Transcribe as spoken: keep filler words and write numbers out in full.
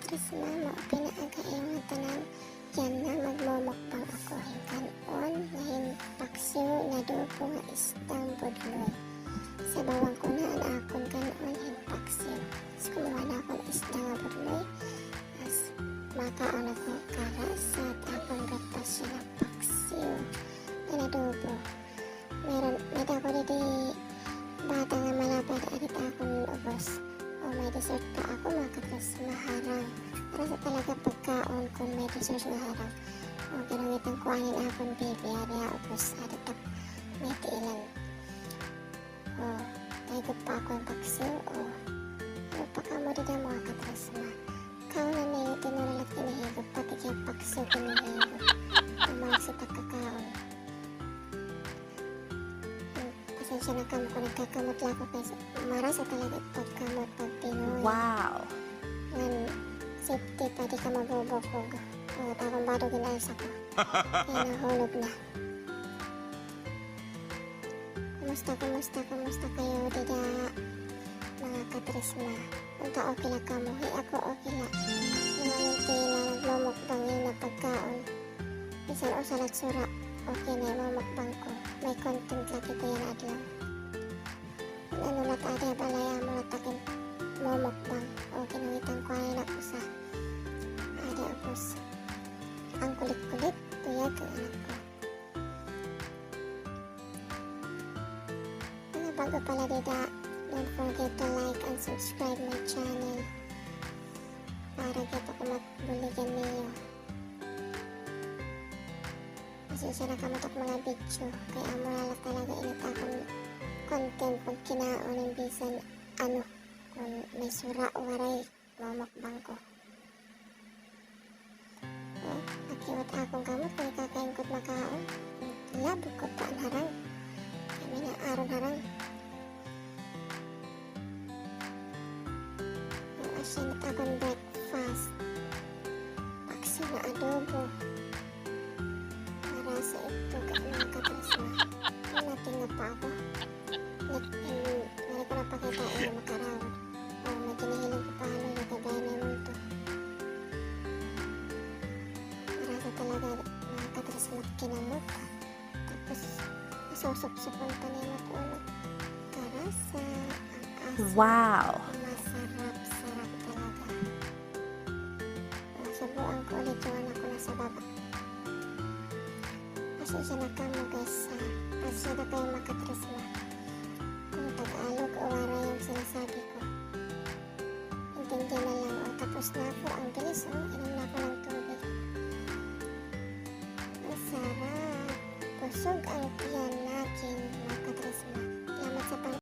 Tres Mama, okay na an imo nga tanan. Yana, magmumukbang ako hin kan-on nga hin paksiw nga adobo nga isdang budloy. Sabawan ko na an akon kan-on hin paksiw. So, kumuha na ako hin isda nga budloy. As, makaon ako, karasat, akon breakfast yana, paksiw. An adobo. Meron, may-ada ako didi bata nga malapad, adi it akon ubos. O, may dessert pa ako, mga ka-Tres Ma, harang. Para sa talaga pagkaon kon may dessert nga harang. O, ginawitan ko an akon baby, adi ha ubos, adi tak may tiilan. O, nahigop pa ako hin paksiw, o. Ano pa kamo dida, mga ka-Tres Ma? Kaon na niyo, tinula la it ginhigop, pati kay paksiw ginhigop. Tama si pagkakaon. Pasensya na kamo kon nagkakamot la ako kay marasa talaga it pagkamot pag Pinoy. Wow! Ngan safety pa, di ka mabubukog. O, it akon bado ginalsa ko. Kay nahulog na. Kumusta, kumusta, kumusta kayo dida, mga ka-Tres Ma? Unta okay la kamo? Hi, ako okay la. Mga auntie na nagmumukbang yana pagkaon. Bisan usa la it sura, okay na it mumukbang ko. May content la kita yana adlaw. Kon ano la it adi ha balay, amo la it akon mumukbang. O, ginawitan ko yana usa. Adi, ubos. An kulit-kulit, tuyag kay anak ko. Mga bag-o pa la dida, don't forget to like and subscribe my channel. Para gihap ako mabuligan niyo. Pasensya na kamo ha akon mga video, kay amo na la talaga ini it akon content pagkinaon hin bisan ano, kon may sura o waray. Mumukbang ko. O, nakiwat akon kamot, kay kakain ko it makaon. Hala, bukog pa an harang. Kami na aron harang. An asya na it akon breakfast. Paksiw nga adobo. Para sa itlog, mga ka-Tres Ma. Natingog pa ako. Nag-, nag-, nari ko na pakita, eh, makarawod. O, may ginahiling ko pa, ano, nagabayan na yung multo. Marasa talaga, mga ka-Tres Ma, kinamot. Tapos, masusupsupan pa niya mag-ulo. Karasa, ang asin. Wow! Masarap-sarap talaga. O, subuan ko ulit yung anak ko nasa baba. Pasensya na kamo, guys, ha. Pasensya na kayo, mga ka-Tres Ma. Kung Tagalog o Waray yung sinasabi ko. Intindihan na lang, o, tapos na ako. Ang bilis, o. Inom na ako ng tubig. Ang sarap. Busog ang tiyan natin, mga ka-Tres Ma. Salamat sa pang-